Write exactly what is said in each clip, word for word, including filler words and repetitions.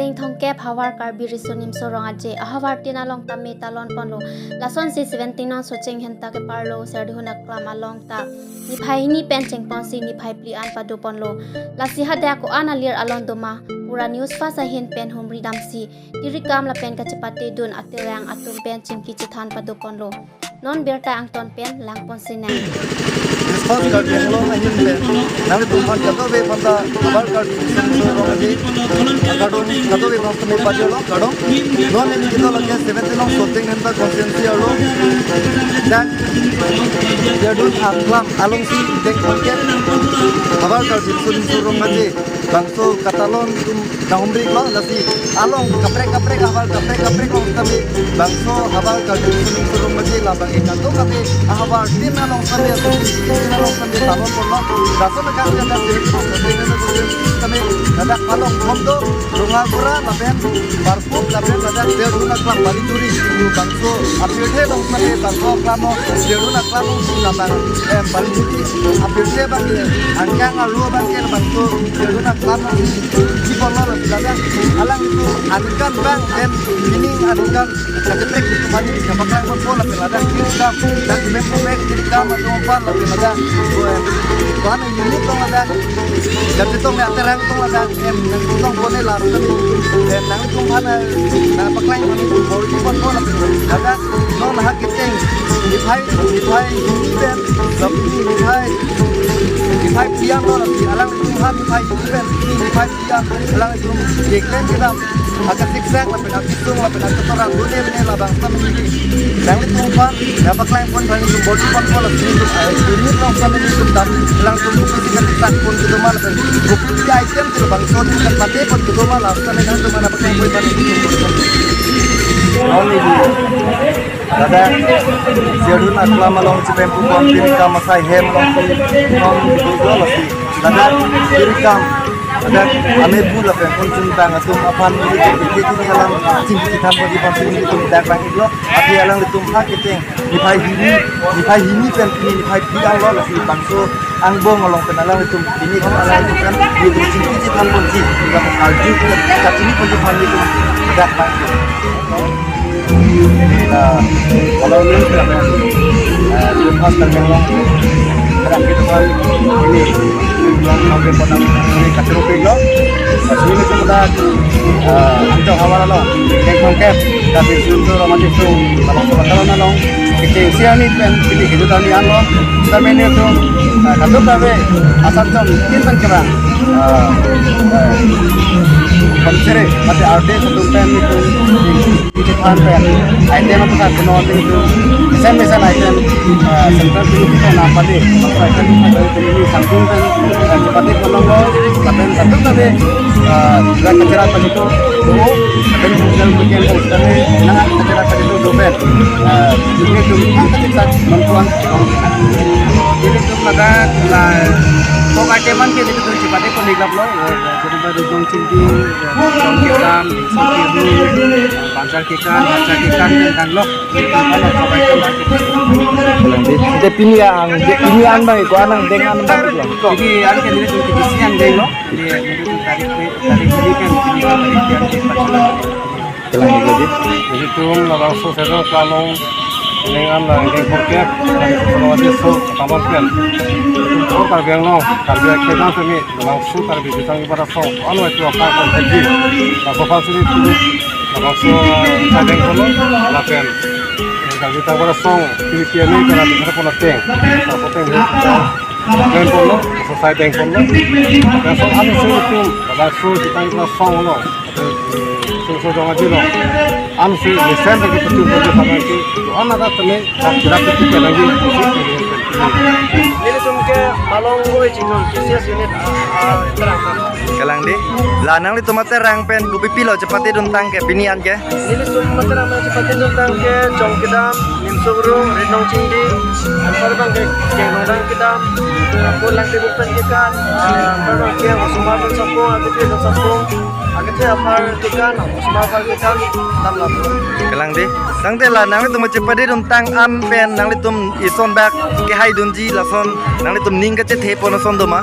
Tengthongkep havar Karbi Riso Nimso Rong Aje ahavar tin along tame talon ponlo. Lasonsi seventeen nong Socheng Dhenta keparlo Serdihun Aklam along ta niphai hini pen chengponsi niphai phli an pado ponlo. Lasi hadak ko-an alir along doma pura News Fast ahin pen humri damsi tirikam lapen kachepatedun aterang atum pen chingki chethan pado ponlo. Non birta angton pen langpon sinang. News Fast Karbi Anglong ahin pen nanglitum aphan kadokave aphanta havar Karbi Riso Nimso Rong Aje akardom kadokave aphan tame pajirlo, kardom. Non neli kedo lake seventeen nong Socheng Dhenta constituency arlo dak Serdihun Aklam alongsi tengthongkep havar Karbi Riso Nimso Rong Aje bangso katalon atum nanghumri iklo, lasi along kaprek kaprek, havar kaprek kaprek along tame bangso havar Karbi Riso Nimso Rong Aje labang e kadokave ahavar tin along tame, tin along tame talon ponlo. Lason akan kada seri tame ladak along pon do, Rongagora lapen Barpuk lapen ladak Serdihun Aklam Balituri, bangso apirthe along tame bangso aklam o Serdihun Aklam along labang, eh, Balituri apirthe abang ke angkang arlo abang ke bangso Serdihun Aklam along si ponlo. Ladak alanglitum aningkan abang, em, pini aningkan kacheprek atum aphan neli kapaklang ponpo lapen ladak tirikam, dak men promek tirikam atum aphan lapen ladak, eh, ko-an unit along ladak, jati tong le aterang tong ladak, em, nangtong pon e lason nangtum, em, nangtum aphan, eh, nangpaklang aphan nangtum bor-i ponpo lapen ladak non ha kecheng niphai, niphai hini pen, lapen niphai, niphai phli an lo, lapen alanglitum aphan niphai hini pen niphai phli an alanglitum keklem kedam akasiksak lapen akesung lapen aketoran done mene labang tame neli nanglitum aphan nangpaklang pon aphan nangtum bor-i ponpo lapen nangtum, eh, unit along tame nangtum dam, alangtum kopisi kasiksak pon kedoma lapen kopisi item ke labangso adim kapate pon kedoma lapen tame nangtum aphan nangpaklang pon aphan nangtum bor-i ponpo. Ladak Serdihun Aklam along chepemphu pon tirikam asai hem along si non duduk lasi ladak tirikam, ladak amephu lapen konchun tang atum aphan nelitum kiki alam chingki than pon aphan si nelitum dak bang iklo. Ati alanglitum ha kecheng niphai hini, niphai hini pen pini niphai phli an lo, lasi bangso angbong along pen alanglitum pini kan alanglitum kan nelitum chingki chethan ponji, nelitum arju kachini ponji aphan nelitum dak bang. Nah, kalau ini, eh, News Fast Karbi Anglong, kadang kita kan ini, ini bilang sampai pada ini kacero peglo. Pas ini kita, eh, anchot havar along, tengthongkep Karbi Riso Nimso Rong Aje atum, kalau sebentar along, kecheng isi arni pen, ini kejutan ni ano, kita main itu, eh, kadokave asatjon tin pen kerang, eh, eh, ponsere, mate arde satu pen itu, Kithan pen item atum ta kuno atum tu mesen mesen item, eh, central committee pen nangpale, item atum ta kami sangkun pen, eh, chepate kono ko, lapen satu kali, eh, juga kachera pajito do, lapen juga weekend ko kami nang kachera pajito do pen, eh, juga tu nang kachera mantuan. Jadi tu maka la, kok item an ke itu chepate pon hidup lo, eh, jadi baru dong chingki, dong kitam, dong kiru, Banjar kekan, Banjar kekan, dan lok. Kalau coba itu, Kalang dei. Dei pini an, dei pini an bang, ko-an angdeng an bang iklo. Pini an ke dei, pini an dei lo. Dei, dei tarik, tarik pini kan, pini an, pini an, pini an. Kalang dei, dei. Jadi atum labangso Serdihun Aklam along neng an nang deng porkep, nang so so so tamar pen. Atum Karbi Anglong, Karbi akhedang semi. Labangso Karbi Bisang Ibar Asong, ano itu apa konflik di, labangso aphan si nelitum, labangso, eh, sadeng kono, lapen, eh, Karbi Bisang Ibar Asong, P P M A, kana di kana pona teng, labangso teng di, teng kono, so sadeng kono, lapen so ano si nelitum, labangso Bisang Ibar Asong lo, eh, so so jong aji lo, ano si mesen bagi petu bagi sama si, ano ada tene, Rak rak itu ke lagi. Nelitum ke Malong Goi Chinghon K C S unit, ah, ah, terang, terang. Kalang dei. La nanglitum aterang pen kopi pilo chepate duntang ke pini an ke? Nelitum aterang pen chepate duntang ke Chong kedam, Nimso Gurung, Rinong Chingdi, anpar bang ke Kenong dang kedam, Rampur Langti Bupen kekan, ah, anpar bang ke Osomar Sapong, Agitwi Sapong, Agitwi apar kekan, Osomar apar kekan, tam lam. Kalang dei. Tangte la nanglitum chepate duntang an pen nanglitum ison bak kehai dunji lason nanglitum ning kachethe pon ason doma?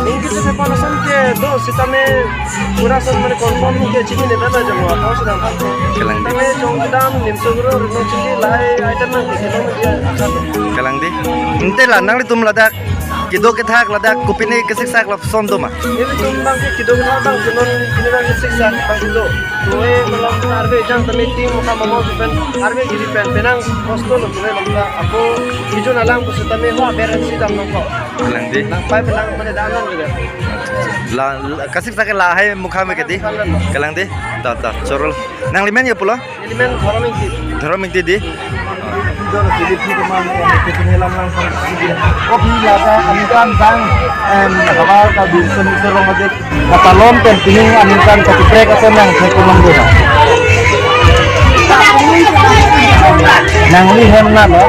Ningke chethepo ason ke do sitame pura ason mane confirm ke chini ne bela jamo apa sedang. Kalang di. Sitame jong kedam nimso guru rino chini lahai item nang ke kedam dia akan. Kalang di. Ante la nanglitum ladak kedo kethak ladak kopine kesiksak lapuson do ma? Nelitum bang ke kedo kethak bang ke non kini bang kesiksak bang ke do. Tuwe malam arve jang tame ting muka mama pen arve kiri pen penang kosto lo tuwe lamta ako kijun alam ko sitame ho beran si dam nangkok. Kalang di. Nang pai penang mane danan gitu. La, la, kasiksak lahai mukha me kedi. Kalang di. Ta, ta, chorol. Nanglimen ya pulo? Nelimen Dhorom Ingti. Dhorom Ingti di. Video sini di teman, eh, kita ni lam lang sang sini. Kopi lada aningkan bang, em, kabar ka Wilson Ingti Rong adik. Katalon pen pining aningkan kaprek ason nang theklong do. Nangli hem na lo.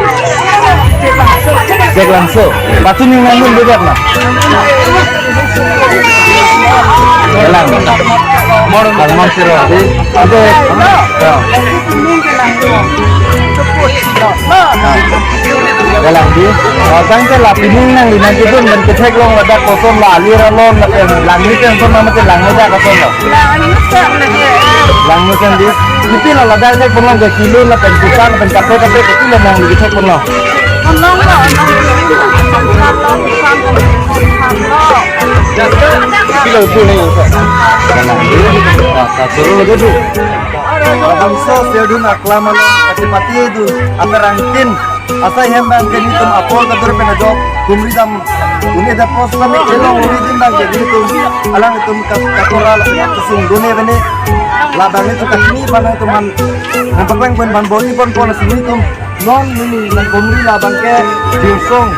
Cek langsung. Patu ning nangli bebek na. Kalang. Mon, mon siro. Ade. Ya. Kalang di. Oh, tangte la pining nangli nangkedun dan ketheklong ladak koson la alir alon la pen langni pen son nama te langni dak koson lo. Langni pen di. Iti la ladak thekponlong ke kilo la pen kusan la pen kape kape iti la nangli thekponlong. Kilo tu ni. Kalang di. Ah, satu lagi tu. Labangso serdun aklam along kachepate dun aperangkin asai hem bang ke nelitum apor kadur pen ajok kumri dam un-e dapos kami chelong uri din bang ke nelitum alanglitum ka-, katora la kusung done bene labang nelitum kachini panang tuman nang papeng pun ban bori pon pon sini tum non neli nang kumri labang ke Dirsong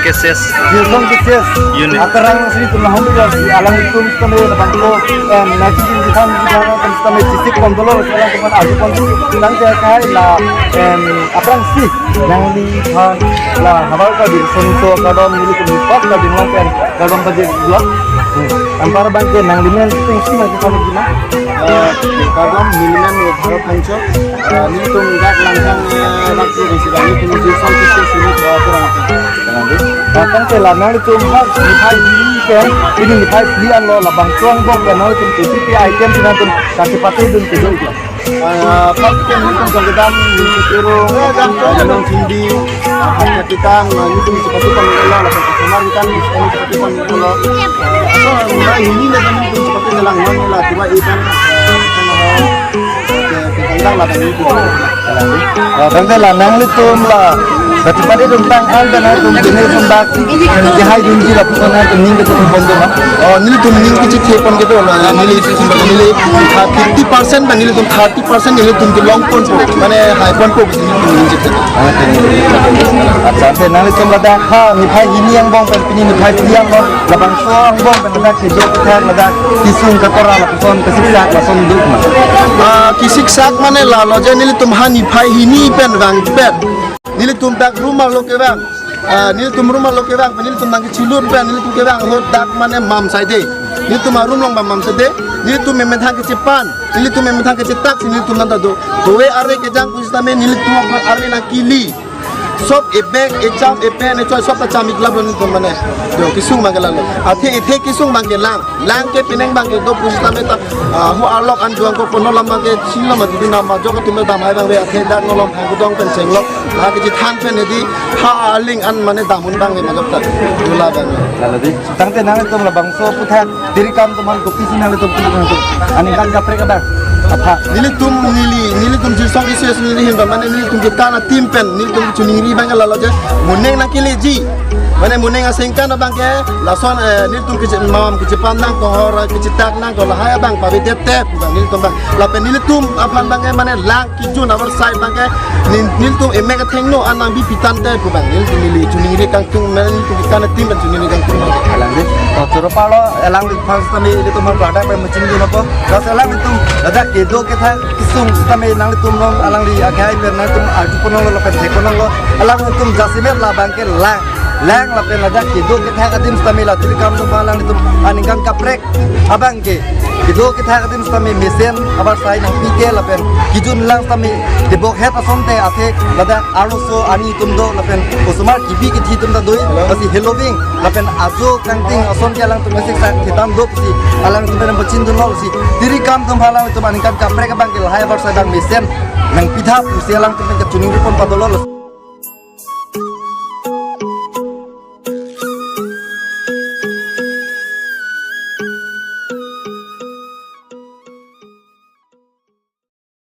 Cases. Dirsong Cases. Unit. Aterang sini tum lahom juga si alanglitum kami labang ko, em, nasi di di tham di tham tum kami sisik pon dolo alanglitum aju pon tangte kai la, em, aphrangsi nangli than la habar ka Dirsong so kadon nelitum pas ka Dirsong pen kadon ka Dirsong. Hmm. Anpar bang ke nanglimen ting si ma kita lagi na. Eh, kadon nelimen Bharat Hancho. Eh, nelitum dak Langkang, eh, dak tu di sini nelitum Dirsong Cases sini ke orang. Bahkan ke la nanglitum ha niphai hini pen, pini niphai phli anlo labangso angbong pen nanglitum T C P item si nangtum kachepate dun kedo iklo. Ah, pas ke nelitum kangkedam, nelitum tero, nelitum sindi, ah, katikan, ah, nelitum chepate pon iklo, lapen customer kan nelitum chepate pon iklo. Ah, so, niphai hini le nelitum chepate lang non la tuwa ikan, ah, ikan ho. Oke, oke, tanglang la tanglang itu. Tanglang di. Oh, tangte la nanglitum la. Berarti pada dum tang an dan nangtum jenis sembak. Yang dihai dunji lapuson nangtum ning ketu pon dum. Oh, nelitum ning kecil pon ketu la. Neli, neli, ah, fifty percent bang nelitum thirty percent nelitum kelong pon. Mane hai pon ko nelitum ning kecil. Acha, ante nanglitum ladak ha niphai hini angbong pen pini niphai phli angbong labangso angbong pen ladak kedo kethak ladak kesung katora lapuson kesiksak lason duk ma. Ah, kesiksak mane lalo je nelitum ha niphai hini pen vangpet. Nelitum dak room arlo kevang. Ah, nelitum room arlo kevang, nelitum nangkechilur pen nelitum kevang ahut dak mane mam saide. Nelitum aroom along bang mam saide. Nelitum memethang kechepan, nelitum memethang kechetak si nelitum nangta do. Doe are kejang pusitame nelitum aphan are nangkili. Sop ebag, echam, epen, echoi, sop ta cham iklap lo nelitum mane. Do, kesung bang ke lalo. Athe, ethe kesung bang ke lang. Lang ke penang bang ke do pusitame ta, ah, hu arlok an juang ko pono lam bang ke silo mati di nama jok atum dam hai bang be athe dak nolom hai kudong pen seng lo. Ha kechethan pen edi ha aling an mane damun bang ke majok ta. Dula bang. Lalo di. Tangte nangtum labangso aputhak diri kam teman kopi si nangtum pu nangtum. Aningkan kaprek abang. Apa? Nelitum neli, nelitum Dirsong Cases neli hin mane nelitum kekan atim pen, nelitum chuningri bang ke lalo je. Moneng nangkeleji. Mane moneng asengkan abang ke, lason, eh, nelitum keche-, mam kechepan nangkok, hor kechetak nangkok, lahai abang pavedet te, bang nelitum bang. Lapen nelitum aphan bang ke, mane lang kijun our side bang ke, nel-, nelitum emek athengno an nangbipi tangte pu bang nelitum neli chuningri kangtung mane nelitum kekan atim pen chuningri kangtung. Alang di, oh, choro palo, alang di first time nelitum har pada pen machine di nopo. Terus alanglitum ladak kedo kethak kesung sitame nanglitum non alangli akhai pen nangtum arju ponlonglo lapen thek ponlonglo. Alanglitum jasemet labang ke lang. Lang lapen ladak kedo kethak adim sitame la tiri kam tum alanglitum aningkan kaprek abang ke Kedo kethak adim sitame mesen avarsai nangpike lapen kejun lang sitame tebok het asonte athe ladak arloso arni atum do lapen osomar kebi kethe atum ta do, lasi heloving lapen ajo kangting ason ke alangtum mesen sak thetan do pusi alangtum pen pachindunlo, lasi tiri kam atum alangtum aningkan kaprek abang ke lahai avarsai abang mesen nangpitha pusi alangtum pen kachiningri pon padolo.